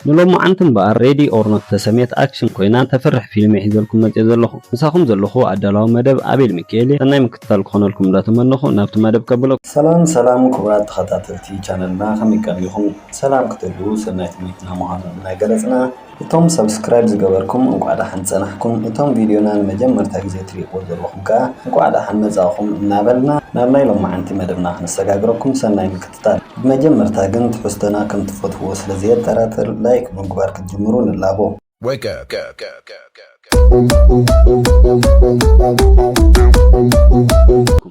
ንሎማዓንቲ እምበኣር ሬዲ ኦር ኖት ተሰምየት ኣክሽን ኮይና ተፍርሕ ፊልም እየ ሒዘልኩም መጽየ ዘለኹ። ምሳኹም ዘለኹ ኣዳላዊ መደብ ኣቤል ሚካኤል እየ። ሰናይ ምክትታል ክኾነልኩም እንዳተመነኹ ናብቲ መደብ ከብለኩም። ሰላም ሰላም ክቡራት ተኸታተልቲ ቻነልና ከመይ ቀኒኹም? ሰላም ክትህልዉ ሰናይ ትምኒትና ምዃኑ እናገለጽና፣ እቶም ሰብስክራይብ ዝገበርኩም እንቋዕ ደሓን ጸናሕኩም። እቶም ቪድዮና ንመጀመርታ ግዜ ትሪእዎ ዘለኹም ከኣ እንቋዕ ደሓን መጻእኹም እናበልና ናብ ናይ ሎማዓንቲ መደብና ክንሰጋግረኩም ሰናይ ምክትታል። ብመጀመርታ ግን ትሕዝቶና ከም ትፈትውዎ ስለ ዘየጠራጥር ላይክ ብምግባር ክትጅምሩ ንላቦ። Wake up.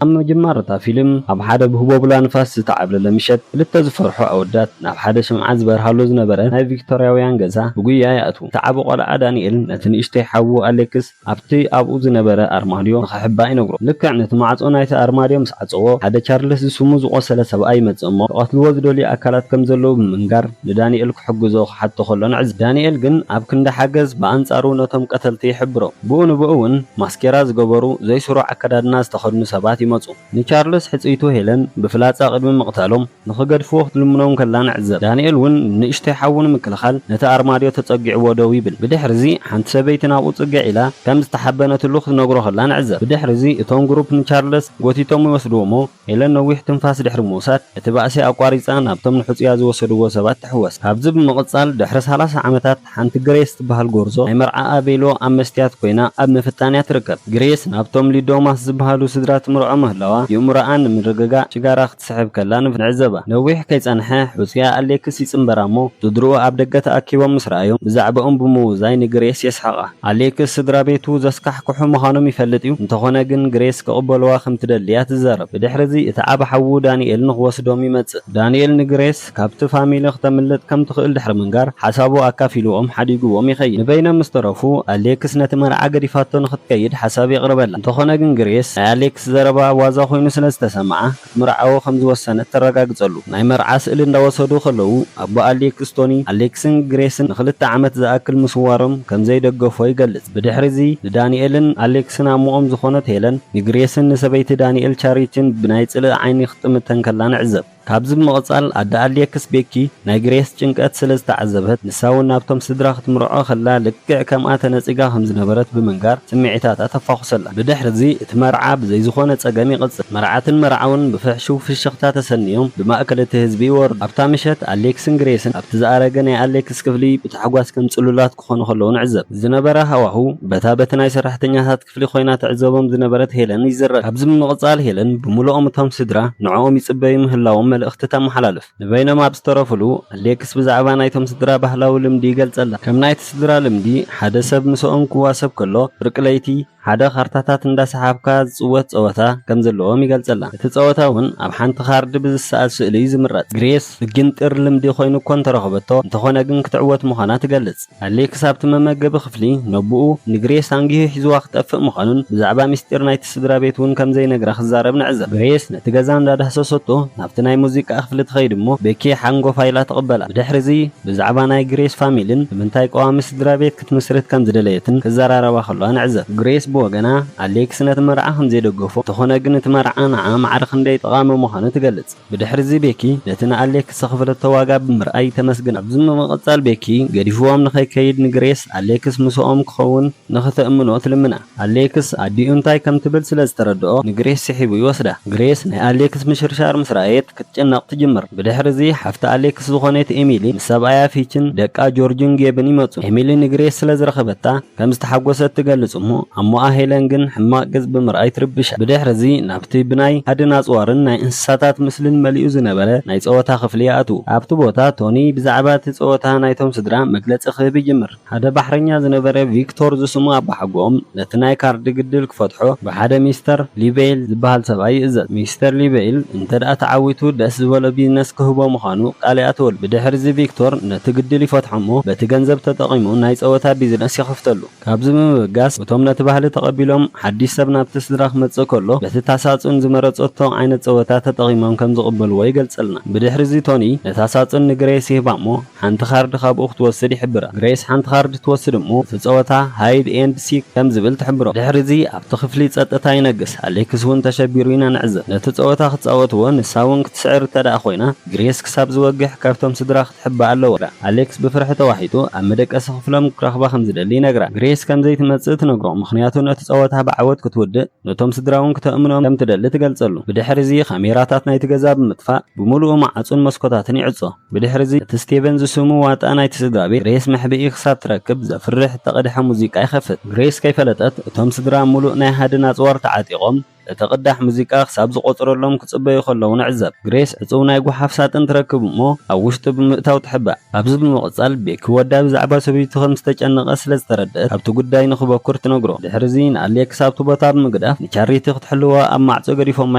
ኣብ ምጅማር እታ ፊልም ኣብ ሓደ ብህቦብላ ንፋስ ዝተዓብለለ ምሸት ክልተ ዝፈርሑ ኣወዳት ናብ ሓደ ሽምዓ ዝበርሃሉ ዝነበረ ናይ ቪክቶርያውያን ገዛ ብጉያ ይኣትዉ። እቲ ዓቢ ቆልዓ ዳንኤል ነቲ ንእሽተይ ሓዉ ኣሌክስ ኣብቲ ኣብኡ ዝነበረ ኣርማድዮ ንኽሕባ ይነግሮ። ልክዕ ነቲ ማዕጾ ናይቲ ኣርማድዮ ምስ ዓጸዎ ሓደ ቻርልስ ዝስሙ ዝቖሰለ ሰብኣይ ይመጽእ እሞ ክቐትልዎ ዝደልዩ ኣካላት ከም ዘለዉ ብምንጋር ንዳንኤል ክሕግዞ ክሓቶ ከሎ ንዕዘብ። ዳንኤል ግን ኣብ ክንዲ ሓገዝ ብኣንጻሩ ነቶም ቀተልቲ ይሕብሮም። ብኡ ንብኡ እውን ማስኬራ ዝገበሩ ዘይስሩዕ ኣከዳድና ዝተኸድኑ ሰባት ይመጹ። ንቻርልስ ሕጽይቱ ሄለን ብፍላጻ ቅድሚ ምቕታሎም ንኽገድፍዎ ክትልምኖም ከላ ንዕዘብ። ዳንኤል እውን ንእሽተይ ሓዉ ንምክልኻል ነቲ ኣርማድዮ ተጸጊዕዎ ደው ይብል። ብድሕርዚ ሓንቲ ሰበይቲ ናብኡ ጽግዕ ኢላ ከም ዝተሓበነትሉ ክትነግሮ ከላ ንዕዘብ። ብድሕርዚ እቶም ግሩፕ ንቻርልስ ጎቲቶም ይወስድዎ እሞ ሄለን ነዊሕ ትንፋስ ድሕሪ ምውሳድ እቲ ባእሲ ኣቋሪጻ ናብቶም ንሕጹያ ዝወሰድዎ ሰባት ትሕወስ። ካብዚ ብምቕጻል ድሕሪ ሰላሳ ዓመታት ሓንቲ ግሬስ ትበሃል ጎርዞ ናይ መርዓኣ ቤሎ ኣብ መስትያት ኮይና ኣብ ምፍታን እያ ትርከብ። ግሬስ ናብቶም ሊዶማስ ዝበሃሉ ስድራ ትምርዖ ምህላዋ የእምሮኣ ንምርግጋእ ሽጋራ ክትስሕብ ከላ ንዕዘባ። ነዊሕ ከይጸንሐ ሕጹያ ኣሌክስ ይጽንበራ እሞ ስድርኡ ኣብ ደገ ተኣኪቦም ምስ ረኣዮም ብዛዕባኦም ብምውዛይ ንግሬስ የስሕቓ። ኣሌክስ ስድራ ቤቱ ዘስካሕክሑ ምዃኖም ይፈልጥ እዩ፣ እንተኾነ ግን ግሬስ ክቕበልዋ ከም ትደሊ እያ ትዛረብ። ብድሕርዚ እቲ ዓቢ ሓዉ ዳንኤል ንኽወስዶም ይመጽእ። ዳንኤል ንግሬስ ካብቲ ፋሚሊ ክተምልጥ ከም ትኽእል ድሕሪ ምንጋር ሓሳቡ ኣካፊልዎም ሓዲግዎም ይኸይድ። ንበይኖም ምስ ተረፉ ኣሌክስ ነቲ መርዓ ገዲፋቶ ንኽትከይድ ሓሳብ የቕርበላ። እንተኾነ ግን ግሬስ ናይ ኣሌክስ ዘረባ ዋዛ ኮይኑ ስለ ዝተሰምዓ ክትምርዓዎ ከም ዝወሰነት ተረጋግጸሉ። ናይ መርዓ ስእሊ እንዳወሰዱ ከለዉ ኣቦ ኣሌክስ ቶኒ ኣሌክስን ግሬስን ንኽልተ ዓመት ዝኣክል ምስዋሮም ከም ዘይደገፎ ይገልጽ። ብድሕሪ እዚ ንዳንኤልን ኣሌክስን ኣሞኦም ዝኾነት ሄለን ንግሬስን ንሰበይቲ ዳንኤል ቻሪቲን ብናይ ጽልኢ ዓይኒ ክትጥምተን ከላ ንዕዘብ። ካብዚ ብምቕጻል ኣደ ኣሌክስ ቤኪ ናይ ግሬስ ጭንቀት ስለ ዝተዓዘበት ንሳ እውን ናብቶም ስድራ ክትምርዖ ከላ ልክዕ ከምኣ ተነጺጋ ከም ዝነበረት ብምንጋር ስምዒታታ ተፋኹሰላ። ብድሕርዚ እቲ መርዓ ብዘይ ዝኾነ ጸገም ይቕጽል። መርዓትን መርዓውን ብፍሕሹው ፍሽኽታ ተሰንዮም ብማእከል እቲ ህዝቢ ይወርዱ። ኣብታ ምሸት ኣሌክስን ግሬስን ኣብቲ ዝኣረገ ናይ ኣሌክስ ክፍሊ ብታሕጓስ ከም ጽሉላት ክኾኑ ከለዉ ንዕዘብ። ዝነበረ ሃዋሁ በታ በቲ ናይ ሰራሕተኛታት ክፍሊ ኮይና ትዕዘቦም ዝነበረት ሄለን ይዝረግ። ካብዚ ብምቕጻል ሄለን ብምሉኦም እቶም ስድራ ንዕኦም ይጽበዩ ምህላዎም መልእኽቲ ተመሓላልፍ። ንበይኖም ኣብ ዝተረፉሉ ኣሌክስ ብዛዕባ ናይቶም ስድራ ባህላዊ ልምዲ ይገልጸላ። ከም ናይቲ ስድራ ልምዲ ሓደ ሰብ ምስኦም ክዋሰብ ከሎ ፍርቂ ለይቲ ሓደ ካርታታት እንዳሰሓብካ ዝጽወት ጸወታ ከም ዘለዎም ይገልጸላ። እቲ ጸወታ እውን ኣብ ሓንቲ ካርድ ብዝሰኣል ስእሊ እዩ ዝምረጽ። ግሬስ ብጊንጢር ልምዲ ኮይኑ እኮ እንተረኸበቶ እንተኾነ ግን ክትዕወት ምዃና ትገልጽ። ኣሌክስ ኣብቲ መመገቢ ክፍሊ ነቦኡ ንግሬስ ኣንጊሁ ሒዝዋ ክጠፍእ ምዃኑን ብዛዕባ ምስጢር ናይቲ ስድራ ቤት እውን ከም ዘይነግራ ክዛረብ ንዕዘብ። ግሬስ ነቲ ገዛ እንዳዳህሰሰቶ ናብቲ ናይ ሙዚቃ ክፍሊ ትኸይድ እሞ ቤኪ ሓንጎፋ ኢላ ትቕበላ። ብድሕሪ እዚ ብዛዕባ ናይ ግሬስ ፋሚልን ብምንታይ ቀዋሚ ስድራ ቤት ክትምስርት ከም ዝደለየትን ክዘራረባ ከለዋ ንዕዘብ። ግሬስ ብወገና ኣሌክስ ነቲ መርዓ ከም ዘይደገፎ እንተኾነ ግን እቲ መርዓ ንዓ ማዕረ ክንደይ ጠቓሚ ምዃኑ ትገልጽ። ብድሕርዚ ቤኪ ነቲ ንኣሌክስ ዝኸፈለቶ ዋጋ ብምርኣይ ተመስግና። ኣብዚ ብምቕጻል ቤኪ ገዲፍዎም ንኸይከይድ ንግሬስ ኣሌክስ ምስኦም ክኸውን ንኽተእምኖ ትልምና። ኣሌክስ ኣዲኡ እንታይ ከም ትብል ስለ ዝተረድኦ ንግሬስ ስሒቡ ይወስዳ። ግሬስ ናይ ኣሌክስ ምሽርሻር ምስ ረኣየት ክትጭነቕ ትጅምር። ብድሕርዚ ሓፍቲ ኣሌክስ ዝኾነት ኤሚሊ ምስ ሰብኣያ ፊችን ደቃ ጆርጅን ጌብን ይመጹ። ኤሚሊ ንግሬስ ስለ ዝረኸበታ ከም ዝተሓጎሰት ትገልጽ እሞ ኣሞኣ ሄለን ግን ሕማቕ ገጽ ብምርኣይ ትርብሻ። ብድሕርዚ ናብቲ ብናይ ኣድን ኣጽዋርን ናይ እንስሳታት ምስልን መሊኡ ዝነበረ ናይ ጸወታ ክፍሊ ይኣትዉ። ኣብቲ ቦታ ቶኒ ብዛዕባ እቲ ጸወታ ናይቶም ስድራ መግለጺ ክህብ ይጅምር። ሓደ ባሕረኛ ዝነበረ ቪክቶር ዝስሙ ኣባሓጎኦም ነቲ ናይ ካርድ ግድል ክፈትሖ ብሓደ ሚስተር ሊቤይል ዝበሃል ሰብኣይ ይእዘዝ። ሚስተር ሊቤይል እንተ ደኣ ተዓዊቱ ደስ ዝበሎ ቢዝነስ ክህቦ ምዃኑ ቃል ይኣትወሉ። ብድሕርዚ ቪክቶር ነቲ ግድል ይፈትሖ እሞ በቲ ገንዘብ ተጠቒሙ ናይ ጸወታ ቢዝነስ ይኸፍተሉ። ካብዚ ብምብጋስ እቶም ነቲ ባህሊ ተቐቢሎም ሓዲሽ ሰብ ናብቲ ስድራ ክመጽእ ከሎ በቲ ታሳጹን ዝመረጸቶ ዓይነት ጸወታ ተጠቒሞም ከም ዝቕበልዎ ይገልጸልና። ብድሕርዚ ቶኒ ነታ ሳጹን ንግሬስ ይህባ እሞ ሓንቲ ካርድ ካብኡ ክትወስድ ይሕብራ። ግሬስ ሓንቲ ካርድ ትወስድ እሞ እቲ ጸወታ ሃይድ ኤንድ ሲክ ከም ዝብል ትሕብሮ። ድሕርዚ ኣብቲ ክፍሊ ጸጥታ ይነግስ። ኣሌክስ እውን ተሸቢሩ ኢና ንዕዘብ። ነቲ ጸወታ ክጻወትዎ ንሳ እውን ክትስዕር ትስዕር እንተ ደኣ ኮይና፣ ግሬስ ክሳብ ዝወግሕ ካብቶም ስድራ ክትሕባእ ኣለዋ። ኣሌክስ ብፍርሒ ተዋሒጡ ኣብ መደቀሲ ክፍሎም ክረኽባ ከም ዝደሊ ይነግራ። ግሬስ ከም ዘይትመጽእ ትነግሮ፣ ምኽንያቱ ነቲ ጸወታ ብዓወት ክትውድእ፣ ነቶም ስድራ እውን ክተእምኖም ከም ትደሊ ትገልጸሉ። ብድሕሪ እዚ ካሜራታት ናይቲ ገዛ ብምጥፋእ፣ ብምሉኡ ማዕጹን መስኮታትን ይዕጾ። ብድሕሪ እዚ እቲ ስቴቨን ዝስሙ ዋጣ ናይቲ ስድራ ቤት ግሬስ መሕብኢ ክሳብ ትረክብ ዘፍርሕ እተቐድሐ ሙዚቃ ይኸፍት። ግሬስ ከይፈለጠት እቶም ስድራ ምሉእ ናይ ሃድን ኣጽዋር ተዓጢቖም እቲ ቅዳሕ ሙዚቃ ክሳብ ዝቖጽረሎም ክጽበዩ ከለዉ ንዕዘብ። ግሬስ ዕጹው ናይ ጓሓፍ ሳጥን ትረክብ እሞ ኣብ ውሽጡ ብምእታው ትሕባእ። ካብዚ ብምቕጻል ቤኪ ወዳ ብዛዕባ ሰበይቱ ከም ዝተጨነቐ ስለ ዝተረድአት ኣብቲ ጉዳይ ንኽበኩር ትነግሮ። ድሕሪ እዚ ንኣሌክስ ኣብቲ ቦታ ብምግዳፍ ንቻሪቲ ክትሕልዋ ኣብ ማዕጾ ገዲፎማ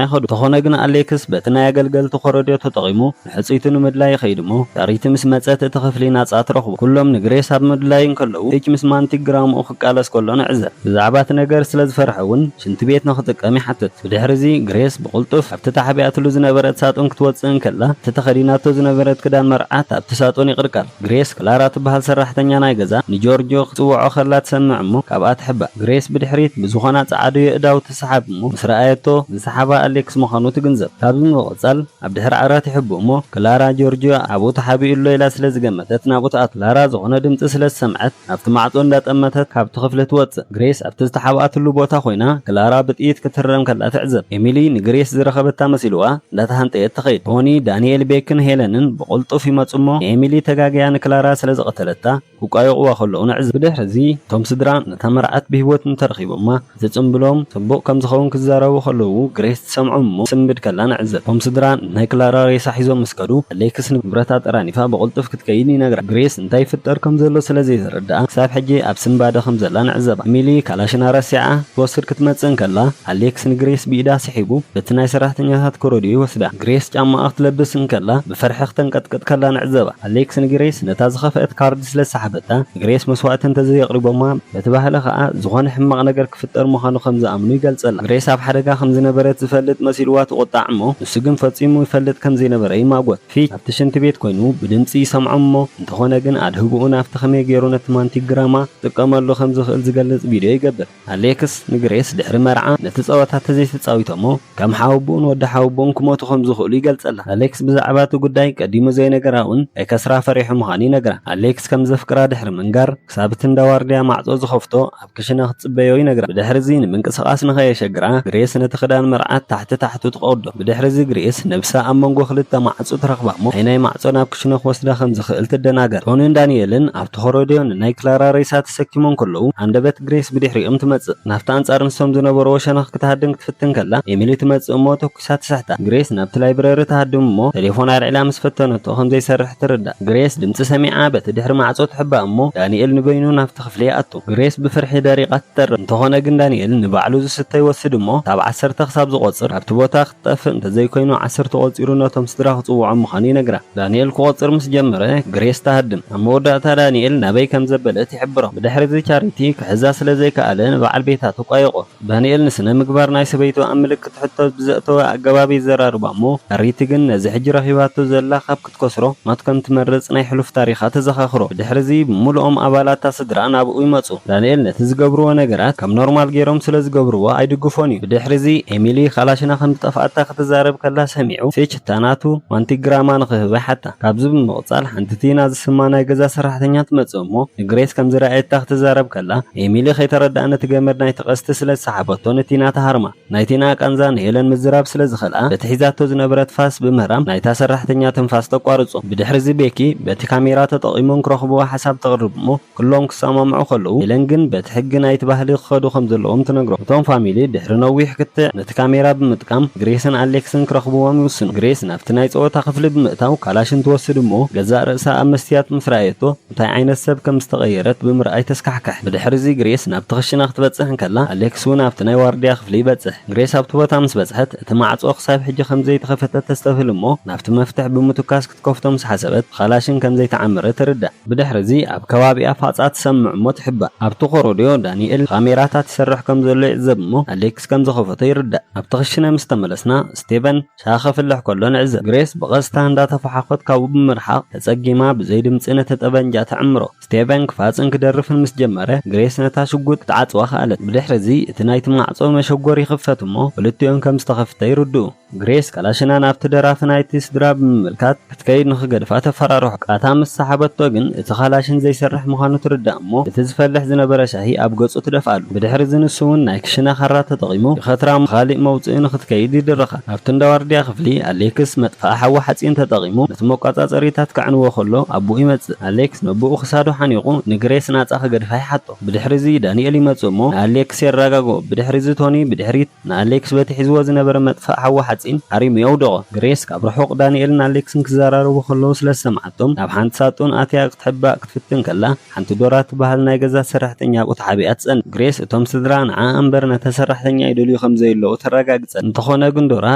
ይኸዱ። እንተኾነ ግን ኣሌክስ በቲ ናይ ኣገልገልቲ ኮረድዮ ተጠቒሙ ንሕጽይቱ ንምድላይ ይኸይድ እሞ ቻሪቲ ምስ መጸት እቲ ክፍሊ ናጻ ትረኽቦ። ኩሎም ንግሬስ ኣብ ምድላይ እንከለዉ ፊች ምስ ማንቲግራምኡ ክቃለስ ከሎ ንዕዘብ። ብዛዕባ እቲ ነገር ስለ ዝፈርሐ እውን ሽንቲ ቤት ንኽጥቀም ይሓትት። ብድሕሪ እዚ ግሬስ ብቕልጡፍ ኣብቲ ተሓቢኣትሉ ዝነበረት ሳጡን ክትወጽእ እንከላ እቲ ተኸዲናቶ ዝነበረት ክዳን መርዓት ኣብቲ ሳጡን ይቕርቀር። ግሬስ ክላራ ትበሃል ሰራሕተኛ ናይ ገዛ ንጆርጆ ክጽውዖ ከላ ትሰምዕ እሞ ካብኣ ትሕባእ። ግሬስ ብድሕሪት ብዝኾና ጸዓዱ የእዳው ትሰሓብ እሞ ምስ ረኣየቶ ዝሰሓባ ኣሌክስ ምዃኑ ትግንዘብ። ካብዚ ብምቕጻል ኣብ ድሕሪ ዓራት ይሕብኡ እሞ ክላራ ጆርጆ ኣብኡ ተሓቢኡ ኣሎ ኢላ ስለ ዝገመተት ናብኡ ትኣቱ። ክላራ ዝኾነ ድምጺ ስለ ዝሰምዐት ናብቲ ማዕጾ እንዳጠመተት ካብቲ ክፍሊ ትወጽእ። ግሬስ ኣብቲ ዝተሓብኣትሉ ቦታ ኮይና ክላራ ብጥይት ክትህረም ከላ ትዕዘብ። ኤሚሊ ንግሬስ ዝረኸበታ መሲልዋ እንዳተሃንጠየት ትኸይድ። ቶኒ፣ ዳንኤል፣ ቤክን ሄለንን ብቕልጡፍ ይመጹ እሞ ንኤሚሊ ተጋግያ ንክላራ ስለ ዝቐተለታ ክቋየቑዋ ከለዉ ንዕዘብ። ብድሕሪ እዚ እቶም ስድራ ነታ መርዓት ብህይወት እንተረኺቦማ እቲ ጽምብሎም ጽቡቕ ከም ዝኸውን ክዛረቡ ከለዉ ግሬስ ትሰምዖም እሞ ትስንብድ ከላ ንዕዘብ። እቶም ስድራ ናይ ክላራ ሬሳ ሒዞም ምስ ከዱ ኣሌክስ ንብረታ ጠራኒፋ ብቕልጡፍ ክትከይድ ይነግራ። ግሬስ እንታይ ይፍጠር ከም ዘሎ ስለ ዘይተረድኣ ክሳብ ሕጂ ኣብ ስንባደ ከም ዘላ ንዕዘባ። ኤሚሊ ካላሽና ረሲዓ ትወስድ ክትመጽእ እንከላ ኣሌክስ ንግሬስ ብኢዳ ስሒቡ በቲ ናይ ሰራሕተኛታት ኮረድዮ ይወስዳ። ግሬስ ጫማኣ ክትለብስ እንከላ ብፍርሒ ክተንቀጥቅጥ ከላ ንዕዘባ። ኣሌክስ ንግሬስ ነታ ዝኸፍአት ካርድ ስለ ዝሰሓበታ ንግሬስ መስዋእቲ እንተዘየቕሪቦማ በቲ ባህሊ ኸኣ ዝኾነ ሕማቕ ነገር ክፍጠር ምዃኑ ከም ዝኣምኑ ይገልጸላ። ግሬስ ኣብ ሓደጋ ከም ዝነበረት ዝፈልጥ መሲልዋ ትቑጣዕ እሞ ንሱ ግን ፈጺሙ ይፈልጥ ከም ዘይነበረ ይማጎት። ፊች ኣብቲ ሽንቲ ቤት ኮይኑ ብድምጺ ይሰምዖም እሞ እንተኾነ ግን ኣድህብኡ ናብቲ ከመይ ገይሩ ነቲ ማንቲግራማ ክጥቀመሉ ከም ዝኽእል ዝገልጽ ቪድዮ ይገብር። ኣሌክስ ንግሬስ ድሕሪ መርዓ ነቲ ጸወታ ተዘይተጻዊቶሞ ከም ሓወቦኡን ወዲ ሓወቦኡን ክሞቱ ከም ዝኽእሉ ይገልጸላ። ኣሌክስ ብዛዕባ እቲ ጉዳይ ቀዲሙ ዘይነገራ እውን ከይከስራ ፈሪሑ ምዃኑ ይነግራ። ኣሌክስ ከም ዘፍቅራ ድሕሪ ምንጋር ክሳብ እቲ እንዳ ዋርድያ ማዕጾ ዝኸፍቶ ኣብ ክሽነ ክትጽበዮ ይነግራ። ብድሕሪ እዚ ንምንቅስቓስ ንኸየሸግራ ግሬስ ነቲ ክዳን መርዓት ታሕቲ ታሕቱ ትቐዶ። ብድሕሪ እዚ ግሬስ ነብሳ ኣብ መንጎ ክልተ ማዕጾ ትረኽባ እሞ ናይ ናይ ማዕጾ ናብ ክሽነ ክወስዳ ከም ዝኽእል ትደናገር። ቶኒን ዳንኤልን ኣብቲ ኮረድዮ ንናይ ክላራ ሬሳ ተሰኪሞም ከለዉ ኣንደበት ግሬስ ብድሕሪኦም ትመጽእ። ናብቲ ኣንጻር ንሶም ዝነበርዎ ሸነኽ ክትሃድም ክትፍትን ከላ ኤሚሊ ትመጽእ እሞ ተኩሳ ትስሕታ። ግሬስ ናብቲ ላይብረሪ ትሃድም እሞ ቴሌፎን ኣልዒላ ምስ ፈተነቶ ከም ዘይሰርሕ ትርዳእ። ግሬስ ድምጺ ሰሚዓ በቲ ድሕሪ ማዕጾ ትሕባእ እሞ ዳንኤል ንበይኑ ናብቲ ክፍሊ ይኣቱ። ግሬስ ብፍርሒ ደሪቓ ትተርር። እንተኾነ ግን ዳንኤል ንባዕሉ ዝስተ ይወስድ እሞ ካብ ዓሰርተ ክሳብ ዝቖጽር ኣብቲ ቦታ ክትጠፍእ እንተዘይኮይኑ ዓሰርተ ቆጺሩ ነቶም ስድራ ክጽውዖም ምዃኑ ይነግራ። ዳንኤል ክቖጽር ምስ ጀመረ ግሬስ ትሃድም። ኣብ መወዳእታ ዳንኤል ናበይ ከም ዘበለት ይሕብሮ። ብድሕሪ እዚ ቻሪቲ ክሕዛ ስለ ዘይከኣለ ንበዓል ቤታ ተቋይቖ። ዳንኤል ንስነ ምግባር ናይ ሰበይቱ ኣብ ምልክት ሕቶ ብዘእተወ ኣገባብ ይዘራርባ እሞ ቻሪቲ ግን ነዚ ሕጂ ረኺባቶ ዘላ ካብ ክትከስሮ ሞት ከም ትመርጽ ናይ ሕሉፍ ታሪኻ ተዘኻኽሮ። ብድሕሪ እዚ ብምሉኦም ኣባላታ ስድራ ናብኡ ይመጹ። ዳንኤል ነቲ ዝገብርዎ ነገራት ከም ኖርማል ገይሮም ስለ ዝገብርዎ ኣይድግፎን እዩ። ብድሕሪ እዚ ኤሚሊ ካላሽና ከም ዝጠፍኣታ ክትዛረብ ከላ ሰሚዑ ፊች እታ ናቱ ማንቲግራማ ንኽህባ ይሓታ። ካብዚ ብምቕጻል ሓንቲ ቲና ዝስማ ናይ ገዛ ሰራሕተኛ ትመጽእ እሞ ንግሬስ ከም ዝረኣየታ ክትዛረብ ከላ ኤሚሊ ከይተረድኣ ነቲ ገመድ ናይቲ ቀስቲ ስለ ዝሰሓበቶ ንቲና ትሃርማ። ናይ ቲና ቃንዛ ንሄለን ምዝራብ ስለ ዝኸልኣ በቲ ሒዛቶ ዝነበረት ፋስ ብምህራም ናይታ ሰራሕተኛ ትንፋስ ተቋርጾ። ብድሕሪ እዚ ቤኪ በቲ ካሜራ ተጠቒሞም ክረኽብዋ ሓሳብ ተቕርብ እሞ ኩሎም ክሰማምዑ ከለዉ ሄለን ግን በቲ ሕጊ ናይቲ ባህሊ ክኸዱ ከም ዘለዎም ትነግሮ። እቶም ፋሚሊ ድሕሪ ነዊሕ ክትዕ ነቲ ካሜራ ብምጥቃም ግሬስን ኣሌክስን ክረኽብዎም ይውስኑ። ግሬስ ናብቲ ናይ ጸወታ ክፍሊ ብምእታው ካላሽን ትወስድ እሞ ገዛእ ርእሳ ኣብ መስትያት ምስ ረኣየቶ እንታይ ዓይነት ሰብ ከም ዝተቐየረት ብምርኣይ ተስካሕክሕ። ብድሕሪ እዚ ግሬስ ናብቲ ክሽነ ክትበጽሕ እንከላ ኣሌክስ እውን ኣብቲ ናይ ዋርድያ ክፍሊ ይበጽሕ። ግሬስ ኣብቲ ቦታ ምስ በጽሐት እቲ ማዕጾ ክሳብ ሕጂ ከም ዘይተኸፈተ ተስተብህል እሞ ናብቲ መፍትሕ ብምትኳስ ክትከፍቶ ምስ ሓሰበት ብኻላሽን ከም ዘይተዓመረ ትርዳእ። ብድሕሪ እዚ ኣብ ከባቢኣ ፋጻ ትሰምዕ እሞ ትሕባእ። ኣብቲ ኮረድዮ ዳንኤል ካሜራታት ይሰርሕ ከም ዘሎ ይዕዘብ እሞ ኣሌክስ ከም ዝኸፈቶ ይርዳእ። ኣብቲ ክሽነ ምስ ተመለስና ስቴቨን ሻሂ ከፍልሕ ከሎ ንዕዘብ። ግሬስ ብቐስታ እንዳተፈሓኾት ካብኡ ብምርሓቕ ተጸጊማ ብዘይ ድምጺ ነቲ ጠበንጃ ትዕምሮ። ስቴቨን ክፋጽን ክደርፍን ምስ ጀመረ ግሬስ ነታ ሽጉጥ ክትዓጽዋ ከኣለት። ብድሕሪ እዚ እቲ ናይቲ ማዕጾ መሸጎር ይኽፈት እሞ ክልቲኦም ከም ዝተኸፍተ ይርድኡ። ግሬስ ካላሽና ናብቲ ደራፊ ናይቲ ስድራ ብምምልካት ክትከይድ ንኽገድፋ ተፈራርሖ። ቃታ ምስ ሰሓበቶ ግን እቲ ካላሽን ዘይሰርሕ ምዃኑ ትርዳእ እሞ፣ እቲ ዝፈልሕ ዝነበረ ሻሂ ኣብ ገጹ ትደፍኣሉ። ብድሕሪ እዚ ንሱ እውን ናይ ክሽነ ካራ ተጠቒሙ ይኸትራ፣ ካሊእ መውጽኢ ንኽትከይድ ይድርኻ። ኣብቲ እንዳ ዋርድያ ክፍሊ ኣሌክስ መጥፍኣ ሓዊ ሓጺን ተጠቒሙ ነቲ መቆጻጸሪታት ከዕንዎ ከሎ ኣቦኡ ይመጽእ። ኣሌክስ ነቦኡ ክሳዱ ሓኒቑ ንግሬስ ናጻ ክገድፋ ይሓቶ። ብድሕሪ እዚ ዳንኤል ይመጽእ እሞ ንኣሌክስ የረጋግኦ። ብድሕሪ እዚ ቶኒ ብድሕሪት ንኣሌክስ በቲ ሒዝዎ ዝነበረ መጥፍእ ሓዊ ሓጺን ሃሪሙ የውድቖ። ግሬስ ካብ ርሑቕ ዳንኤልን ኣሌክስን ክዘራረቡ ከለዉ ስለ ዝሰምዓቶም ናብ ሓንቲ ሳጡን ኣትያ ክትሕባእ ክትፍትን ከላ፣ ሓንቲ ዶራ ትበሃል ናይ ገዛ ሰራሕተኛ ኣብኡ ተሓቢኣ ትጸንሕ። ግሬስ እቶም ስድራ ንዓ እምበር ነታ ሰራሕተኛ ይደልዩ ከም ዘየለዉ ተረጋግጸን። እንተኾነ ግን ዶራ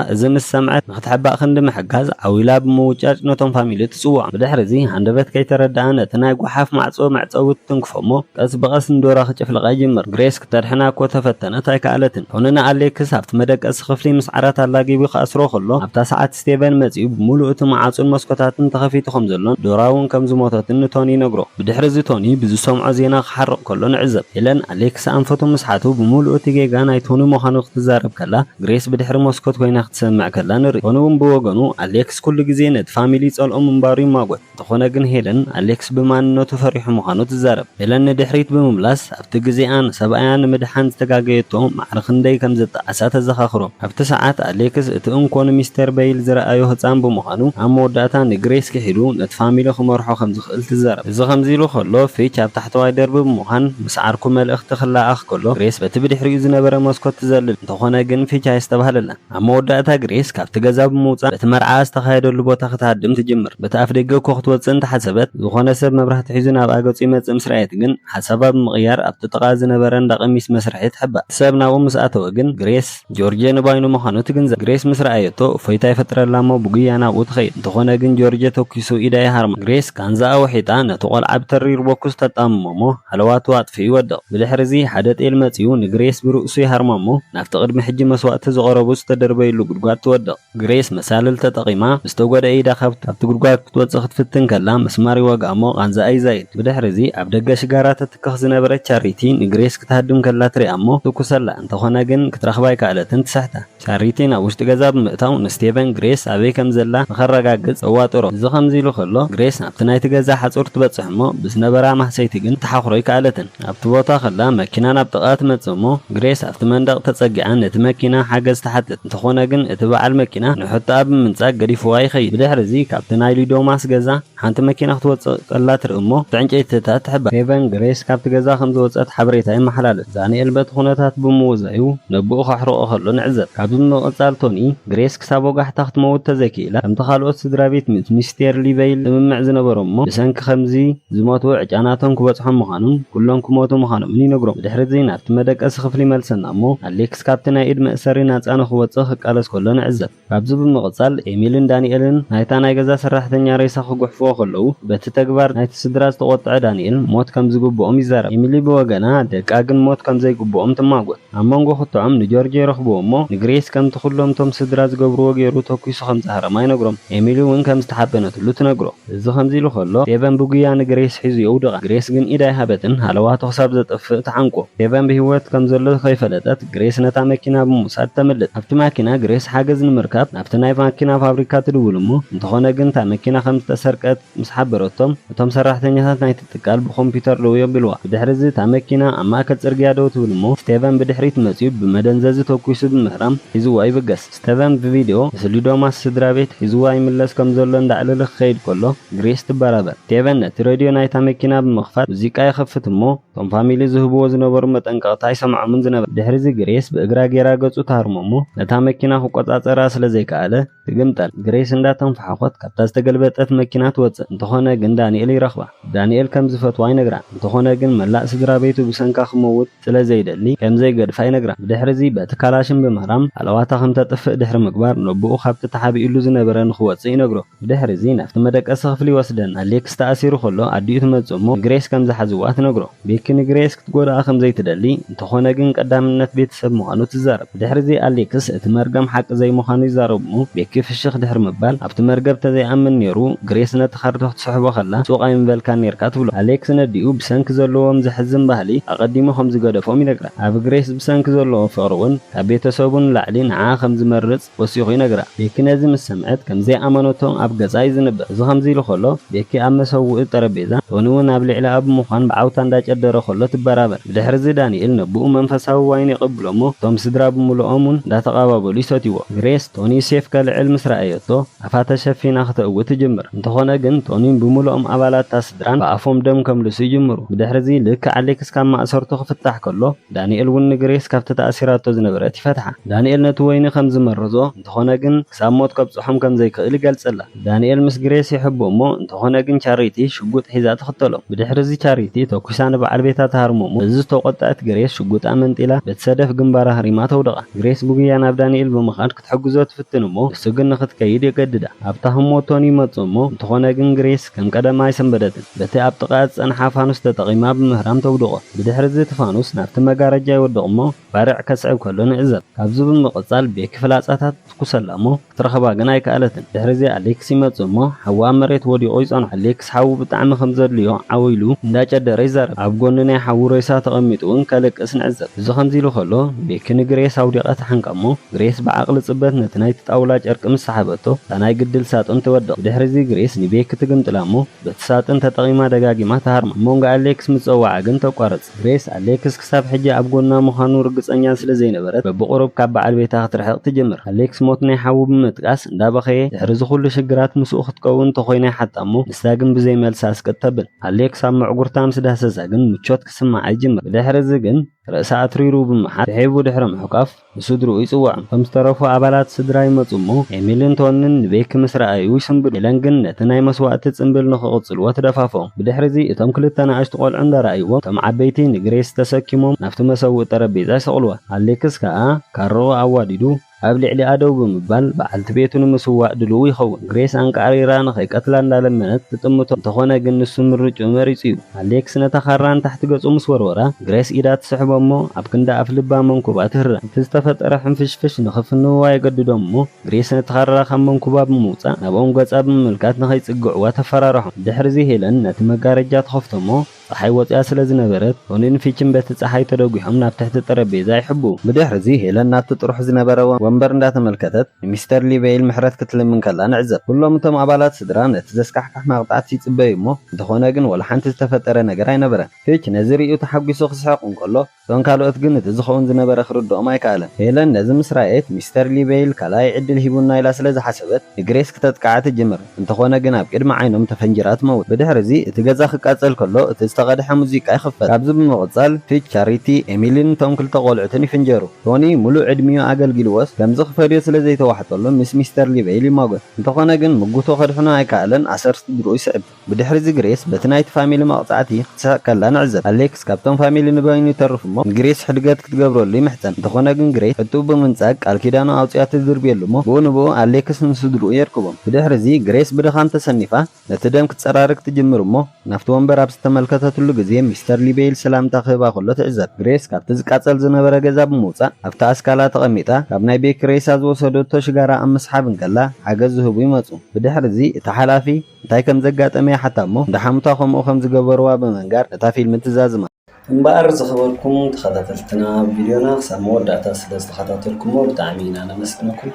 እዚ ምስ ሰምዐት ንክትሕባእ ክንዲ ምሕጋዝ ዓው ኢላ ብምውጫጭ ነቶም ፋሚሊ ትጽውዖም። ብድሕሪ እዚ ሃንደበት ከይተረድኣ ነቲ ናይ ጓሓፍ ማዕጾ መዕጸዊ ትትንክፎ እሞ ቀስ ብቐስ ንዶራ ክጭፍልቓ ይጅምር። ግሬስ ክተድሕና እኮ ተፈተነት ኣይከኣለትን። ቶኒ ንኣሌክስ ኣብቲ መደቀሲ ክፍሊ ምስ ዓራት ኣላጊቡ ክኣስሮ ከሎ ኣብታ ሰዓት ስቴቨን መጺኡ ብምሉእ እቲ መዓጹን መስኮታትን ተኸፊቱ ከም ዘሎን ዶራ እውን ከም ዝሞተትን ንቶኒ ይነግሮ። ብድሕሪ እዚ ቶኒ ብዝሰምዖ ዜና ክሓርቕ ከሎ ንዕዘብ። ሄለን ኣሌክስ ኣንፈቱ ምስሓቱ ብምሉእ እቲ ጌጋ ናይ ቶኒ ምዃኑ ክትዛረብ ከላ ግሬስ ብድሕሪ መስኮት ኮይና ክትሰምዕ ከላ ንርኢ። ቶኒ እውን ብወገኑ ኣሌክስ ኩሉ ግዜ ነቲ ፋሚሊ ይጸልኦ ምንባሩ ይማጎት። እንተኾነ ግን ሄለን ኣሌክስ ብማንነቱ ፈሪሑ ምዃኑ ትዛረብ። ሄለን ንድሕሪት ብምምላስ ኣብቲ ግዜኣ ንሰብኣያ ንምድሓን ዝተጋገየቶ ማዕረ ክንደይ ከም ዘጣዓሳ ተዘኻኽሮ። ኣብቲ ሰዓት ኣሌክስ እቲ እንኮ ንሚስተር በይል ዝረኣዮ ህጻን ብምዃኑ ኣብ መወዳእታ ንግሬስ ክሒዱ ነቲ ፋሚሊ ክመርሖ ከም ዝኽእል ትዛረብ። እዚ ከምዚ ኢሉ ከሎ ፊች ኣብ ታሕተዋይ ደርቢ ብምዃን ምስ ዓርኩ መልእኽቲ ክለኣኽ ከሎ ግሬስ በቲ ብድሕሪኡ ዝነበረ መስኮት ትዘልል። እንተኾነ ግን ፊች ኣየስተብሃለላን። ኣብ መወዳእታ ግሬስ ካብቲ ገዛ ብምውጻእ በቲ መርዓ ዝተኻየደሉ ቦታ ክትሃድም ትጅምር። በቲ ኣፍ ደገ እኮ ክትወጽእ እንተሓሰበት ዝኾነ ሰብ መብራህቲ ሒዙ ናብኣ ገጹ ይመጽእ ምስ ረኣየት ግን ሓሳባ ብምቕያር ኣብቲ ጥቓ ዝነበረ እንዳ ቀሚስ መስርሒ ትሕባእ። እቲ ሰብ ናብኡ ምስ ኣተወ ግን ግሬስ ጆርጀ ንባይኑ ምዃኑ ትግንዘብ። ግሬስ ምስ ረኣየቶ እፎይታ ይፈጥረላ እሞ ብጉያ ናብኡ ትኸይድ። እንተኾነ ግን ጆርጀ ተኩሱ ኢዳ ይሃርማ። ግሬስ ካንዛኣ ውሒጣ ነቲ ቆልዓ ብተሪር ቦኩስ ተጣምሞ እሞ ሃለዋቱ ኣጥፊኡ ይወድቕ። ብድሕሪ እዚ ሓደ ጤል መጺኡ ንግሬስ ብርእሱ ይሃርማ እሞ ናብቲ ቅድሚ ሕጂ መስዋእቲ ዝቐረቡ ዝተደርበይሉ ጉድጓድ ትወድቕ። ግሬስ መሳልል ተጠቒማ ምስ ተጎድኣ ኢዳ ካብ ኣብቲ ጉድጓድ ክትወጽእ ክትፍትን ከላ ምስማር ይወግኣ እሞ ቃንዛኣ ይዛይድ። ብድሕሪ እዚ ኣብ ደገ ሽጋራ ተትክኽ ዝነበረት ቻሪቲ ንግሬስ ክትሃድም ከላ ትሪኣ እሞ ትኩሰላ። እንተኾነ ግን ክትረኽባ ኣይከኣለትን ትስሕታ። ቻሪቲ ናብ ውሽጢ ገዛ ብምእታው ንስቴቨን ግሬስ ኣበይ ከም ዘላ ንኸረጋግጽ ተዋጥሮ። እዚ ከምዚ ኢሉ ከሎ ግሬስ ናብቲ ናይቲ ገዛ ሓጹር ትበጽሕ እሞ ብዝነበራ ማህሰይቲ ግን ትሓኽሮ ኣይከኣለትን። ኣብቲ ቦታ ከላ መኪና ናብ ጥቓ ትመጽእ እሞ ግሬስ ኣብቲ መንደቕ ተጸጊዓ ነቲ መኪና ሓገዝ ትሓትት። እንተኾነ ግን እቲ በዓል መኪና ንሕቶኣ ብምንጻግ ገዲፍዋ ይኸይድ። ብድሕሪ እዚ ካብቲ ናይ ሊዶማስ ገዛ ሓንቲ መኪና ክትወጽእ ከላ ትርኢ እሞ ብዕንጨይትታት ትሕበር። ስቴቨን ግሬስ ካብቲ ገዛ ከም ዝወጸት ሓበሬታ የመሓላልፍ። ዳንኤል በቲ ኩነታት ብምውዛዩ ነቦኡ ከሕርቖ ከሎ ንዕዘብ። ካብዚ ብምቕጻል ቶኒ ግሬስ ክሳብ ወጋሕታ ክትመውት ተዘይክኢላ ከምቲ ካልኦት ስድራ ቤት ምስ ሚስተር ሊበይል ስምምዕ ዝነበሮም እሞ ብሰንኪ ከምዚ ዝሞቱ ዕጫናቶም ክበጽሖም ምዃኑን ኩሎም ክሞቱ ምዃኖምን ይነግሮም። ብድሕሪ እዚ ናብቲ መደቀሲ ክፍሊ ይመልሰና እሞ ኣሌክስ ካብቲ ናይ ኢድ መእሰሪ ናጻ ንኽወጽእ ክቃለስ ከሎ ንዕዘብ። ካብዚ ብምቕጻል ኤሚልን ዳንኤልን ናይታ ናይ ገዛ ሰራሕተኛ ሬሳ ክጉሕፍዎ ከለዉ በቲ ተግባር ናይቲ ስድራ ዝተቖጥዐ ዳንኤል ሞት ከም ዝግብኦም ይዛረብ። ኤሚሊ ብወገና ደቃ ግን ሞት ከም ዘይግብኦም ትማጎት። ኣብ መንጎ ክልተኦም ንጆርጆ ይረኽብዎ እሞ ንግሬስ ከምቲ ኩሎም እቶም ስድራ ዝገብርዎ ገይሩ ተኲሱ ከም ዝሃረማ ይነግሮም። ኤሚሊ እውን ከም ዝተሓበነትሉ ትነግሮ። እዚ ከምዚ ኢሉ ከሎ ስቴቨን ብጉያ ንግሬስ ሒዙ የውድቓ። ግሬስ ግን ኢዳ ኣይሃበትን ሃለዋቱ ክሳብ ዘጥፍእ ትዓንቆ። ስቴቨን ብህይወት ከም ዘሎ ከይፈለጠት ግሬስ ነታ መኪና ብምውሳድ ተምልጥ። ኣብቲ ማኪና ግሬስ ሓገዝ ንምርካብ ናብቲ ናይ ማኪና ፋብሪካ ትድውል እሞ እንተኾነ ግን እታ መኪና ከም ዝተሰርቀት ምስ ሓበረቶም እቶም ሰራሕተኛታት ናይቲ ትካል ብኮምፒውተር ደው የብልዋ። ብድሕሪ እዚ እታ መኪና ኣብ ማእከል ጽርግያ ደው ትብል እሞ ስቴቨን ብድሕሪት መጺኡ ብመደንዘዚ ተኲሱ ብምህራም ሒዝዋ ይብገስ። ስቴቨን ብቪድዮ ምስ ሊዶማስ ስድራ ቤት ሒዝዋ ይምለስ ከም ዘሎ እንዳዕለለ ክኸይድ ከሎ ግሬስ ትበራበር። ስቴቨን ነቲ ሬድዮ ናይታ መኪና ብምኽፋት ሙዚቃ ይኸፍት እሞ እቶም ፋሚሊ ዝህብዎ ዝነበሩ መጠንቀቕታ ኣይሰምዖምን ዝነበረ። ድሕሪ እዚ ግሬስ ብእግራ ጌራ ገጹ ትሃርሞ እሞ ነታ መኪና ክቆጻጸራ ስለ ዘይከኣለ ትግምጠል። ግሬስ እንዳተንፋሓኾት ካብታ ዝተገልበጠት መኪና ትወጽእ። እንተኾነ ግን ዳንኤል ይረኽባ። ዳንኤል ከም ዝፈትዋ ይነግራ። እንተኾነ ግን መላእ ስድራ ቤቱ ብሰንካ ክመውት ስለ ዘይደሊ ከም ዘይገድፋ ይነግራ። ብድሕሪ እዚ በቲ ካላሽን ብምህራም ሃለዋታ ከም ተጥፍእ ድሕሪ ምግባር ነቦኡ ካብቲ ተሓቢኡሉ ዝነበረ ንኽወጽእ ይነግሮ። ብድሕሪ እዚ ናብቲ መደቀሲ ክፍሊ ይወስደን። ኣሌክስ ተኣሲሩ ከሎ ኣዲኡ ትመጽእ እሞ ግሬስ ከም ዝሓዝዋ ትነግሮ። ቤኪ ንግሬስ ክትጎድኣ ከም ዘይትደሊ እንተኾነ ግን ቀዳምነት ቤተሰብ ምዃኑ ትዛረብ። ብድሕሪ እዚ ኣሌክስ እቲ መርገም ሓቂ ዘይምዃኑ ይዛረብ እሞ ቤኪ ፍሽኽ ድሕሪ ምባል ኣብቲ መርገብ ተዘይኣምን ነይሩ ግሬስ ነቲ ካርድ ክትስሕቦ ከላ ሱቕ ኣይምበልካን ነይርካ ትብሎ። ኣሌክስ ነዲኡ ብሰንኪ ዘለዎም ዘሕዝን ባህሊ ኣቐዲሙ ከም ዝገደፎም ይነግራ። ኣብ ግሬስ ብሰንኪ ዘለዎ ፍቕሪ እውን ካብ ቤተሰቡ ንላዕሊ ንዓ ከም ዝመ ክትመርጽ ወሲኹ ይነግራ። ቤኪ ነዚ ምስ ሰምዐት ከም ዘይኣመነቶ ኣብ ገጻ እዩ ዝንበብ። እዚ ከምዚ ኢሉ ከሎ፣ ቤኪ ኣብ መሰውኢ ጠረጴዛ፣ ቶኒ እውን ኣብ ልዕሊኣ ብምዃን ብዓውታ እንዳጨደረ ከሎ ትበራበር። ብድሕሪ እዚ ዳንኤል ነብኡ መንፈሳዊ ዋይን የቐብሎ እሞ፣ እቶም ስድራ ብምልኦም እውን እንዳተቐባበሉ ይሰትይዎ። ግሬስ ቶኒ ሴፍ ከልዕል ምስ ረኣየቶ፣ ኣፋ ተሸፊና ክተእዊ ትጅምር። እንተኾነ ግን ቶኒን ብምልኦም ኣባላት እታ ስድራን ብኣፎም ደም ከምልሱ ይጅምሩ። ብድሕሪ እዚ ልክዕ ኣሌክስ ካብ ማእሰርቱ ክፍታሕ ከሎ፣ ዳንኤል እውን ንግሬስ ካብቲ ተኣሲራቶ ዝነበረት ይፈትሓ። ዳንኤል ነቲ ወይኒ ከም ዝመረዞ፣ እንተኾነ ግን ክሳብ ሞት ከብጽሖም ከም ዘይክእል ይገልጸላ። ዳንኤል ምስ ግሬስ ይሕቡ እሞ፣ እንተኾነ ግን ቻሪቲ ሽጉጥ ሒዛ ትኽተሎም። ብድሕሪ እዚ ቻሪቲ ተኩሳ ንበዓል ቤታ ትሃርሞ እሞ፣ እዚ ዝተቆጠዐት ግሬስ ሽጉጣ መንጢላ በቲ ሰደፍ ግንባራ ሃሪማ ተውድቓ። ግሬስ ብጉያ ናብ ዳንኤል ብምኻድ ክትሕግዞ ትፍትን እሞ፣ ንሱ ግን ንኽትከይድ የገድዳ። ኣብታ ህሞት ቶኒ ይመጽእ እሞ፣ እንተኾነ ግን ግሬስ ከም ቀደማ ኣይሰንበደትን። በቲ ኣብ ጥቓ ዝጸንሓ ፋኑስ ተጠቒማ ብምህራም ተውድቖ። ብድሕሪ እዚ እቲ ፋኑስ ናብቲ መጋረጃ ይወድቕ እሞ፣ ባርዕ ከስዕብ ከሎ ንዕዘብ። ካብዚ ብምቕጻል ቤኪ ፍላጻታት ትኩሰላ እሞ፣ ክትረኽባ ግን ኣይከኣለትን። ድሕሪ እዚ ኣሌክስ ይመጽእ እሞ፣ ሓዊ ኣብ መሬት ወዲቑ ይጸንሖ። ኣሌክስ ሓዊ ብጣዕሚ ከም ዘድልዮ ዓው ኢሉ እንዳጨደረ ይዛረብ። ኣብ ጎኒ ናይ ሓዊ ሬሳ ተቐሚጡ እውን ከለቅስ ንዕዘብ። እዚ ከምዚ ኢሉ ከሎ፣ ቤኪ ንግሬስ ኣውዲቓ ትሓንቃ እሞ፣ ግሬስ ብዓቕሊ ጽበት ነቲ ናይቲ ጣውላ ጨርቂ ምስ ሰሓበቶ፣ እታ ናይ ግድል ሳጥን ትወድቕ። ብድሕሪ እዚ ግሬስ ንቤኪ ትግምጥላ እሞ፣ በቲ ሳጥን ተጠቒማ ደጋጊማ ትሃርማ። ኣብ መንጎ ኣሌክስ ምስ ጸውዓ ግን ተቋርጽ። ግሬስ ኣሌክስ ክሳብ ሕጂ ኣብ ጎና ምዃኑ ርግጸኛ ስለ ዘይነበረት፣ በብቑሩብ ካብ በዓል ቤታ ክትርሕቕ ትጅምር። ኣሌክስ ሞት ናይ ሓዉ ብምጥቃስ እንዳበኸየ፣ ድሕሪ እዚ ኩሉ ሽግራት ምስኡ ክትከውን እንተኾይና ይሓታ እሞ፣ ንሳ ግን ብዘይ መልሲ ኣስቅጥ ተብል። ኣሌክስ ኣብ ምዕጉርታ ምስ ዳህሰሳ ግን ምቾት ክስምዓ ይጅምር። ብድሕሪ እዚ ግን ርእሳ ኣትሪሩ ብምሓት፣ ስሒቡ ድሕሪ ምሕቋፍ ንስድርኡ ይጽውዖም። እቶም ዝተረፉ ኣባላት ስድራ ይመጹ እሞ፣ ኤሚልን ቶንን ንቤኪ ምስ ረኣዩ ይስንብዱ። ሄለን ግን ነቲ ናይ መስዋእቲ ጽምብል ንኽቕጽልዎ ትደፋፍኦም። ብድሕሪ እዚ እቶም ክልተ ንኣሽቱ ቆልዑ እንዳረኣይዎ፣ እቶም ዓበይቲ ንግሬስ ተሰኪሞም ናብቲ መሰውኢ ጠረጴዛ ይሰቕልዋ። ኣሌክስ ከኣ ካሮኡ ኣዋዲዱ ኣብ ልዕሊኣ ደው ብምባል በዓልቲ ቤቱ ንምስዋእ ድሉው ይኸውን። ግሬስ ኣንቃዕሪራ ንኸይቀትላ እንዳለመነት ትጥምቶ። እንተኾነ ግን ንሱ ምርጭኡ መሪጹ እዩ። ኣሌክስ ነታ ካራ ንታሕቲ ገጹ ምስ ወርወራ፣ ግሬስ ኢዳ ትስሕቦ እሞ ኣብ ክንዲ ኣፍ ልባ መንኩባ ትህረም። እቲ ዝተፈጠረ ሕንፍሽፍሽ ንኽፍንውዋ የገድዶም እሞ፣ ግሬስ ነቲ ካራ ካብ መንኩባ ብምውጻእ ናብኦም ገጻ ብምምልካት ንኸይጽግዕዋ ተፈራርሖም። ድሕሪ እዚ ሄለን ነቲ መጋረጃ ትኸፍቶ እሞ፣ ጸሓይ ወጺኣ ስለ ዝነበረት፣ ቶኒን ፊችን በቲ ጸሓይ ተደጒሖም ናብ ትሕቲ ጠረጴዛ ይሕብኡ። ብድሕሪ እዚ ሄለን ናብቲ ጥሩሕ ዝነበረ ወ-፣ ወንበር እንዳተመልከተት፣ ንሚስተር ሊቤይል ምሕረት ክትልምን ከላ ንዕዘብ። ኩሎም እቶም ኣባላት ስድራ ነቲ ዘስካሕክሕ መቕጻዕቲ ይጽበዩ እሞ፣ እንተኾነ ግን ወላ ሓንቲ ዝተፈጠረ ነገር ኣይነበረን። ፊች ነዚ ርእዩ ተሓጒሱ ክስሕቕ እንከሎ፣ እቶም ካልኦት ግን እቲ ዝኸውን ዝነበረ ክርድኦም ኣይከኣለን። ሄለን ነዚ ምስ ረኣየት፣ ሚስተር ሊቤይል ካልኣይ ዕድል ሂቡና ኢላ ስለ ዝሓሰበት፣ ንግሬስ ክተጥቅዓ ትጅምር። እንተኾነ ግን ኣብ ቅድሚ ዓይኖም ተፈንጂራ ትመውት። ብድሕሪ እዚ እቲ ገዛ ክቃጸል ከሎ፣ እቲ ዝተቐድሐ ሙዚቃ ይኽፈት። ካብዚ ብምቕጻል፣ ፊች፣ ቻሪቲ፣ ኤሚሊን እቶም ክልተ ቆልዑትን ይፍንጀሩ። ቶኒ ሙሉእ ዕድሚኡ ኣገልጊልዎስ፣ ከምዚ ክፈድዮ ስለ ዘይተዋሕጠሉ ምስ ሚስተር ሊቤይል ይማጎት። እንተኾነ ግን ምጉቶ ከድሕኖ ኣይከኣለን፣ ኣሰር ስድርኡ ይስዕብ። ብድሕሪ እዚ ግሬስ በቲ ናይቲ ፋሚሊ መቕጻዕቲ ክትስሕቕ ከላ ንዕዘብ። ኣሌክስ ካብቶም ፋሚሊ ንበይኑ ይተርፍ እሞ ንግሬስ ሕድገት ክትገብረሉ ይምሕጸን። እንተኾነ ግን ግሬስ ሕትኡ ብምንጻግ ቃል ኪዳኑ ኣውጺኣ ትድርብየሉ እሞ ብኡ ንብኡ ኣሌክስ ንስድርኡ የርክቦም። ብድሕሪ እዚ ግሬስ ብድኻም ተሰኒፋ ነቲ ደም ክትጸራርግ ትጅምር እሞ ናብቲ ወንበር ኣብ ዝተመልከተትሉ ግዜ ሚስተር ሊቤይል ሰላምታ ክህባ ከሎ ትዕዘብ። ግሬስ ካብቲ ዝቃጸል ዝነበረ ገዛ ብምውጻእ ኣብቲ ኣስካላ ተቐሚጣ ካብ ናይ ቤኪ ሬሳ ዝወሰደቶ ሽጋራ ኣብ ምስሓብ እንከላ ሓገዝ ዝህቡ ይመጹ። ብድሕሪ እዚ እቲ ሓላፊ እንታይ ከም ዘጋጠመ ይሓታ እሞ፣ እንዳ ሓሙታ ከምኡ ከም ዝገበርዋ ብምንጋር ነታ ፊልም ትዛዝማ። እምበኣር ዝኸበርኩም ተኸታተልትና፣ ቪድዮና ክሳብ መወዳእታ ስለ ዝተኸታተልኩሞ ብጣዕሚ ኢና ነመስግነኩም።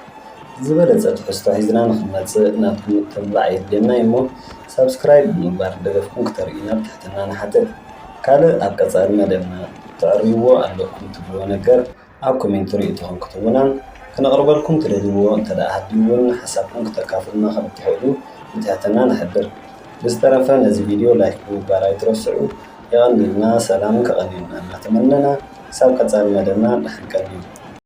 ዝበለጸ ትሕዝቶ ሒዝና ንኽንመጽእ ናትኩም ምትብባዕ የድልየና እዩ እሞ፣ ሳብስክራይብ ብምግባር ደገፍኩም ክተርእዩና ብትሕትና ንሓትት። ካልእ ኣብ ቀጻሊ መደብና ተዕርይዎ ኣለኩም ትብልዎ ነገር ኣብ ኮሜንት ርእይቶኹም ክትህቡናን ክነቕርበልኩም ትደልይዎ እንተ ደኣ ሃልዩ እውን ሓሳብኩም ክተካፍሉና ከም እትኽእሉ ብትሕትና ንሕብር። ብዝተረፈ ነዚ ቪድዮ ላይክ ብምግባር ኣይትረስዑ። የቐንየልና፣ ሰላም ከቐንየልና እናተመነና ክሳብ ቀጻሊ መደብና ደሓን ቀንዩ።